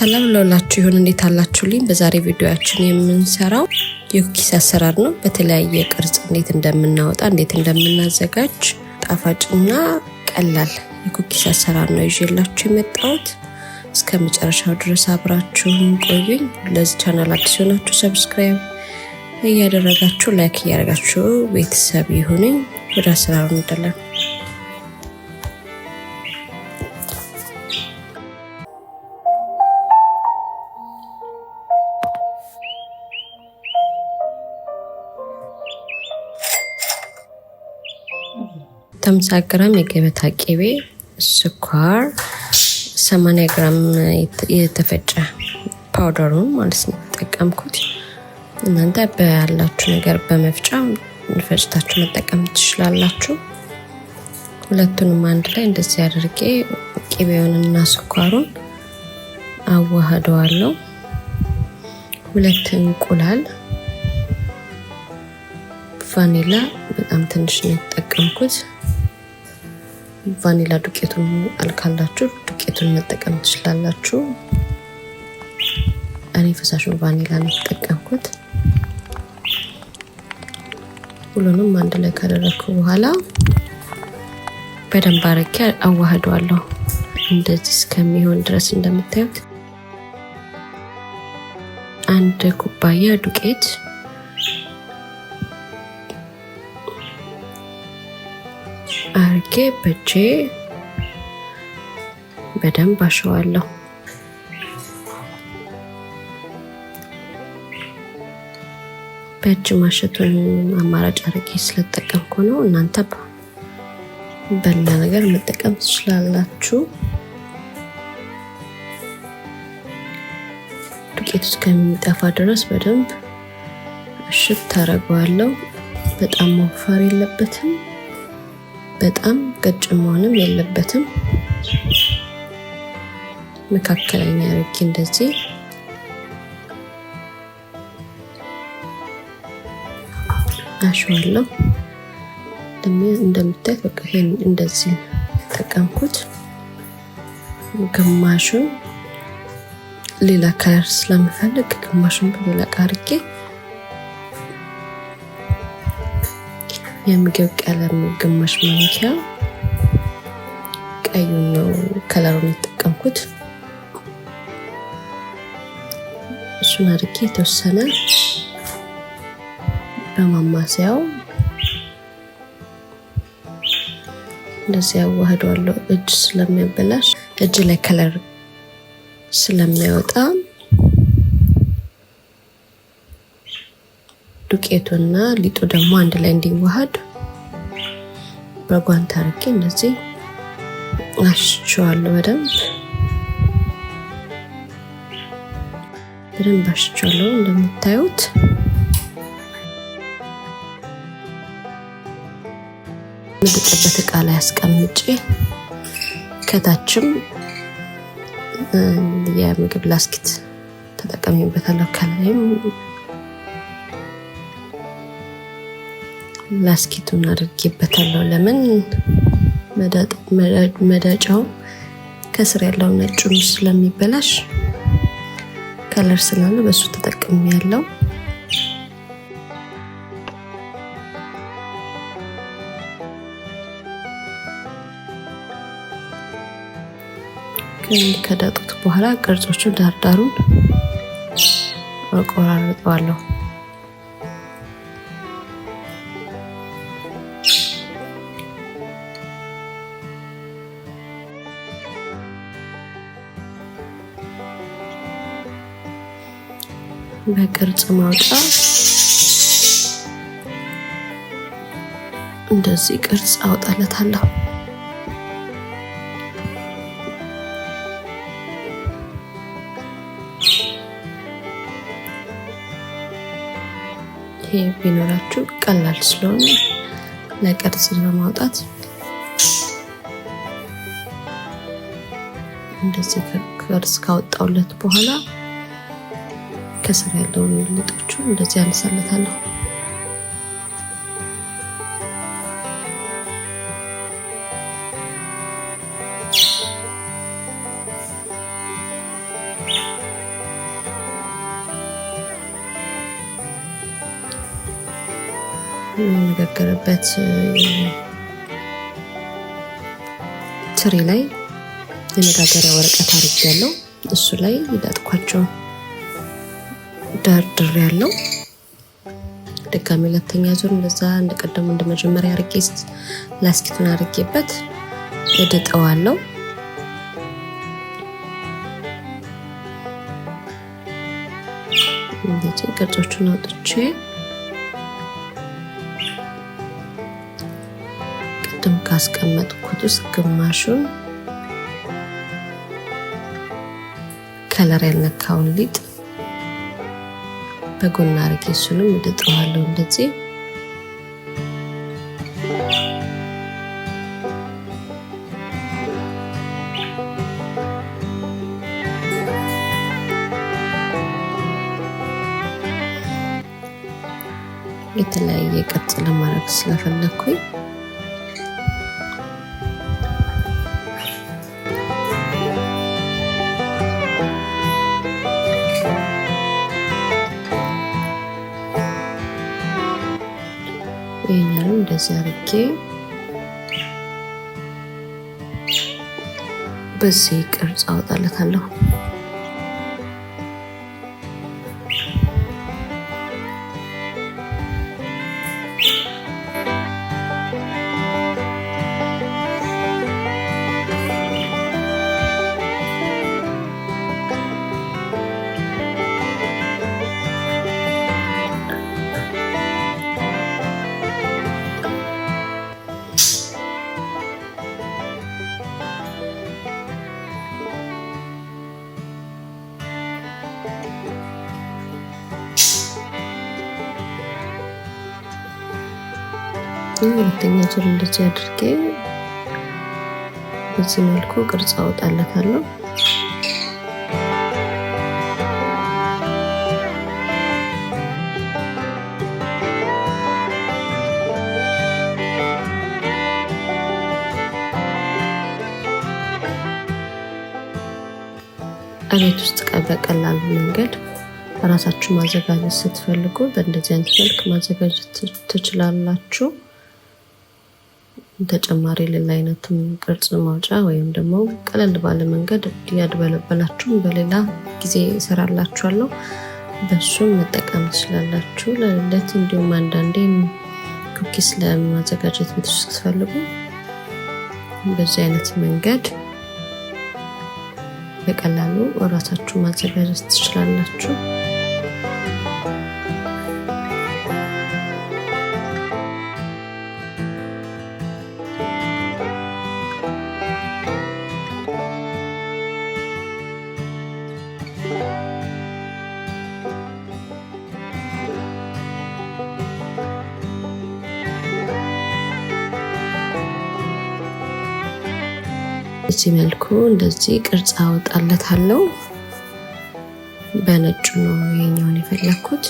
ሰላም ለሁላችሁ ይሁን። እንዴት አላችሁልኝ? በዛሬ ቪዲዮአችን የምንሰራው የ cookies አሰራር ነው። በተለያየ ቅርጽ እንዴት እንደምናወጣ፣ እንዴት እንደምናዘጋጅ ጣፋጭና ቀላል የ cookies አሰራር ነው ይዤላችሁ የመጣሁት። እስከ መጨረሻው ድረስ አብራችሁን ቆዩኝ። ለዚህ ቻናል አዲስ የሆናችሁ subscribe እያደረጋችሁ፣ like እያደረጋችሁ ቤተሰብ ይሁኑኝ። ወደ አሰራሩ እንሄዳለን። 50 ግራም የገበታ ቅቤ፣ ስኳር 80 ግራም የተፈጨ powder ኡን ማለት ነው የተጠቀምኩት። እናንተ ባላችሁ ነገር በመፍጫ ፈጭታችሁ መጠቀም ትችላላችሁ። ሁለቱንም አንድ ላይ እንደዚህ አድርጌ ቅቤውንና ስኳሩን አዋህደዋለሁ። 2 እንቁላል፣ ቫኒላ በጣም ትንሽ ነው የተጠቀምኩት። ቫኒላ ዱቄቱን አልካላችሁ ዱቄቱን መጠቀም ትችላላችሁ። እኔ ፈሳሹን ቫኒላ ነው የተጠቀምኩት። ሁሉንም አንድ ላይ ካደረግኩ በኋላ በደንብ አድርጌ አዋህደዋለሁ እንደዚህ እስከሚሆን ድረስ። እንደምታዩት 1 ኩባያ ዱቄት፣ አርጌ በእጄ በደንብ አሸዋለሁ። በእጅ ማሸቱን አማራጭ አድርጌ ስለተጠቀምኩ ነው። እናንተ በሌላ ነገር መጠቀም ትችላላችሁ። ዱቄቱ እስከሚጠፋ ድረስ በደንብ እሽት ታደርገዋለሁ። በጣም መወፈር የለበትም፣ በጣም ቀጭን መሆንም የለበትም። መካከለኛ አድርጌ እንደዚህ አሸዋለሁ። እንደምታዩት በቃ ይሄን እንደዚህ ተጠቀምኩት። ግማሹን ሌላ color ስለምፈልግ ግማሹን በሌላ እቃ አድርጌ የምግብ ቀለም ግማሽ ማንኪያ፣ ቀዩን ነው color ኡን የተጠቀምኩት። እሱን አድርጌ የተወሰነ በማማሰያው እንደዚህ አዋህደዋለሁ። እጅ ስለሚያበላሽ፣ እጅ ላይ color ስለሚያወጣ፣ ዱቄቱና ሊጡ ደግሞ አንድ ላይ እንዲዋሃድ በጓንት አድርጌ እንደዚህ አሽቸዋለሁ። በደንብ በደንብ አሽቸዋለሁ እንደምታዩት። ምልጥበት እቃ ላይ አስቀምጬ ከታችም የምግብ ላስቲክ ተጠቀሚበታለሁ። ከላይም ላስቲኩን አድርጌበታለሁ። ለምን መዳመጫው ከስር ያለው ነጩን ስለሚበላሽ፣ color ስላለ በሱ ተጠቅሜ ያለው። ከዳጡት በኋላ ቅርጾቹ ዳርዳሩን እቆራርጠዋለሁ። በቅርጽ ማውጫ እንደዚህ ቅርጽ አውጣለታለሁ። ይሄ ቢኖራችሁ ቀላል ስለሆነ ለቅርጽ ለማውጣት እንደዚህ ቅርጽ ካወጣውለት በኋላ ከስር ያለውን ልጦቹ እንደዚህ ያነሳለታለሁ። የምጋገርበት ትሪ ላይ የመጋገሪያ ወረቀት አድርጌያለሁ። እሱ ላይ የዳጥኳቸው ደርድሬያለሁ። ድጋሚ ሁለተኛ ዙር እንደዛ እንደቀደሙ እንደመጀመሪያ አድርጌ ላስቲኩን አድርጌበት እድጠዋለሁ። እንደዚህ ቅርጾቹን አውጥቼ ቅድም ካስቀመጥኩት ውስጥ ግማሹን color ያልነካውን ሊጥ በጎን አድርጌ እሱንም እድጠዋለሁ እንደዚህ። የተለያየ ቅርጽ ለማድረግ ስለፈለኩኝ ይሄኛውን እንደዚህ አድርጌ በዚህ ቅርጽ አወጣለታለሁ። ሁለተኛ ዙር እንደዚህ አድርጌ በዚህ መልኩ ቅርጽ አወጣለታለሁ። እቤት ውስጥ በቀላሉ መንገድ ራሳችሁ ማዘጋጀት ስትፈልጉ በእንደዚህ አይነት መልክ ማዘጋጀት ትችላላችሁ። ተጨማሪ ሌላ አይነትም ቅርጽ ማውጫ ወይም ደግሞ ቀለል ባለ መንገድ እያድበለበላችሁም በሌላ ጊዜ እሰራላችኋለሁ። በሱም መጠቀም ትችላላችሁ ለልደት፣ እንዲሁም አንዳንዴ ኩኪስ ለማዘጋጀት ቤት ውስጥ ስትፈልጉ በዚህ አይነት መንገድ በቀላሉ እራሳችሁ ማዘጋጀት ትችላላችሁ። በዚህ መልኩ እንደዚህ ቅርጽ አወጣለታለሁ። በነጩ ነው ይሄኛውን የፈለኩት።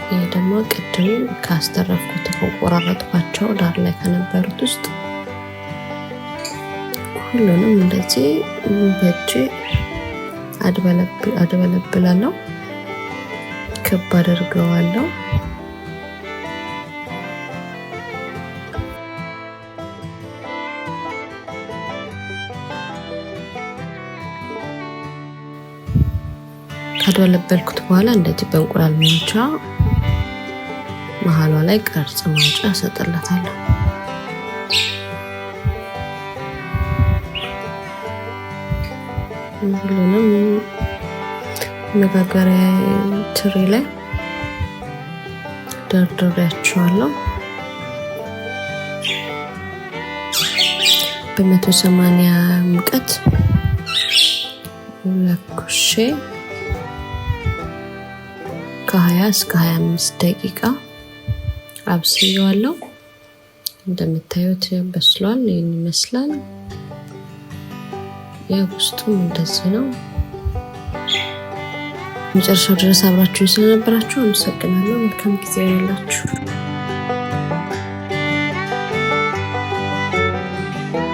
ይህ ደግሞ ቅድም ካስተረፍኩት ከቆራረጥኳቸው ዳር ላይ ከነበሩት ውስጥ ሁሉንም እንደዚህ በእጄ አድበለብላለሁ፣ ክብ አደርገዋለሁ። ካድበለበልኩት በኋላ እንደዚህ በእንቁላል መምቻ መሀሏ ላይ ቅርጽ ማውጫ እሰጥለታለሁ። ሁሉንም መጋገሪያ ትሪ ላይ ደርድሬያቸዋለሁ። በ180 ሙቀት ለኩሼ ከ20 እስከ 25 ደቂቃ አብስየዋለሁ። እንደምታዩት በስሏል። ይህን ይመስላል። የውስጡም እንደዚህ ነው። መጨረሻው ድረስ አብራችሁኝ ስለነበራችሁ አመሰግናለሁ። መልካም ጊዜ ይሆንላችሁ።